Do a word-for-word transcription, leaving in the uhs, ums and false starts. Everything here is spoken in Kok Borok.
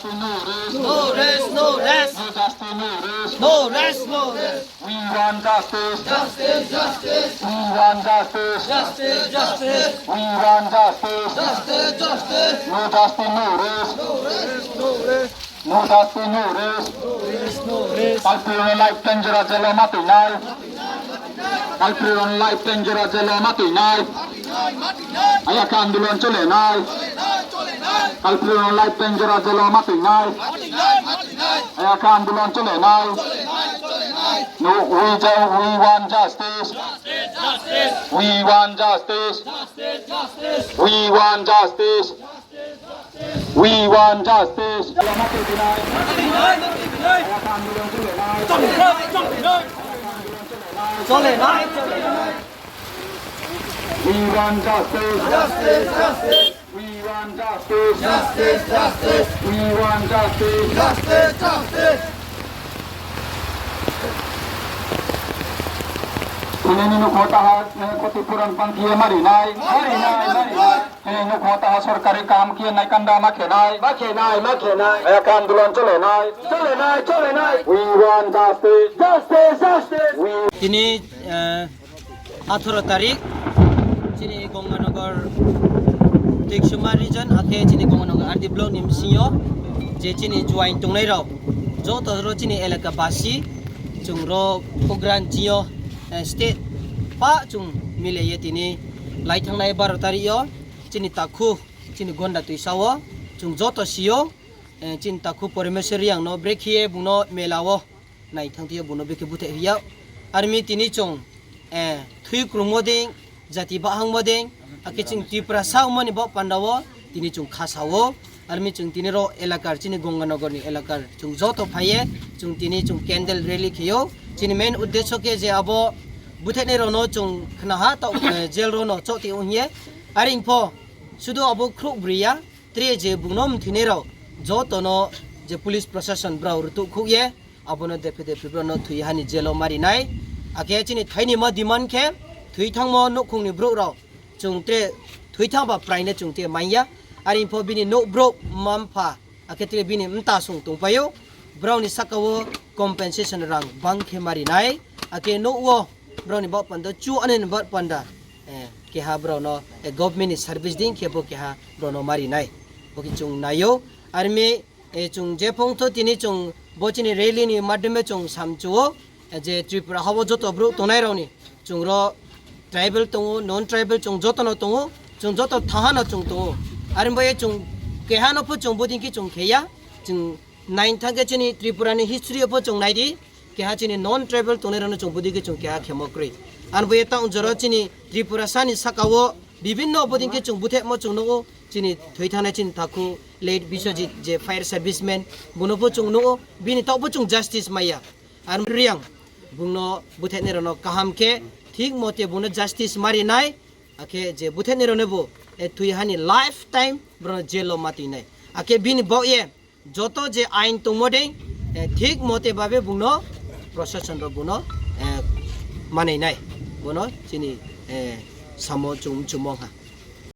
No rest, no rest. No justice, no rest. No rest, no rest. We want justice. Justice, justice. We want justice. Justice, justice. We want justice. Justice, justice. No justice, no rest. No rest, no rest. No justice, no rest. No rest, no rest. Culprit no life time jora jelo matwi nai. Culprit no life time jora jelo matwi nai. Aya khe andolon chole nai. Culprit no life time jora jelo matwi nai. Aya khe andolon chole nai. No, we ju-, we want justice. We want justice. We want justice. We want justice. We want justice. Justice, justice. We want justice. Justice, justice. We want justice. Justice, justice. Tini ni nukho taha, eh, khoti puran pangkhiye marinai. Marinai, marinai. Tini nukho taha sorkari kam khiye nai kanda ma khenai. Ma khenai, ma khenai. Aya khe andolon chole nai. Chole nai, chole nai. We want justice. Justice, justice. We Tini, eh, atharo tarik chini Ganganagar Tuiksuma region, akhe chini Ganganagar R D block ni bisingo je chini juain tongnai rok joto ro chini elaka basi chwng ro program jio, eh, state pa chwng mileye tini lai thangnai baro tarik o chini takhu chini Gonda Tuisa o chwng joto sio, eh, chini takhu Parameswar Reang no brekhiye bungno mela o nai thang tio buno bikhe buthai hiya. Army tini chwng, eh, thwi krungmo ding, jati bahangmo ding, akhe chwng Tiprasa wngmani bo pandao tini chwng khasao. Army chwng tini ro elakar chini Ganganagar ni elakar chwng joto phaiye chwng tini chwng candle rally kheo. Chini main uddesho khe je abo buthainai rokno chwng khnaha to, eh, jail rokno choti wngye. Aring pho sudu abo khruh bwrwi ya. Tre je bungno mthinai rok jotono je police proshashan brao rutuk khuk ye, abono dephe dephe brao no thwi hani jail o marinai. Akhe chini thaini ma demand khe thwi thangmo nukhung ni brouh rok chwng tre thwi thang ba praine chwng tre manya. Ari pho bini nuk brouh mampha akhe tre bini mta sung tongpaio. Brao ni saka o compensation rang bang khe marinai. Akhe nuk o brao ni bak panda chu ani ni bak panda, eh, keha brao no, eh, government ni service ding khe bo keha brao no marinai. Bo khe chwng naio. Army, eh, chwng je phongtho tini chwng bo chini rally ni madhyame chwng samchuo, eh, je Tripura hao joto brouh tongnai rok ni chwng ro tribal tongo, non tribal chwng joto no tongo, chwng joto thaha no chwng tongo. Army bo ye chwng keha no pho chwng bodin khe chwng kheya. Chwng nine thang khe chini Tripura ni history o pho chwng nai di. Keha chini non tribal tongnai rokno chwng budi khe chwng keha khemo kwrwi. Ani bo ye tang jora chini Tripura sani saka o bibinno budi khe chwng buthaimo chwng nugo. Chini thwi thangnai chini takhu late Biswajit je fire serviceman, bono bo chwng nugo. Bini tok bo chwng justice maya. Ani Reang bungno buthainai rokno kaham khe thik mote bono justice marinai. Akhe je buthainai rokno bo, eh, thwi hani lifetime bono jail o matwinai. Akhe bini bok ye joto je ain tongmo de, eh, thik mote babe bungno proshashan rok bungno, eh, manai nai. Bono chini, eh, samo chum-, chumo wngkha.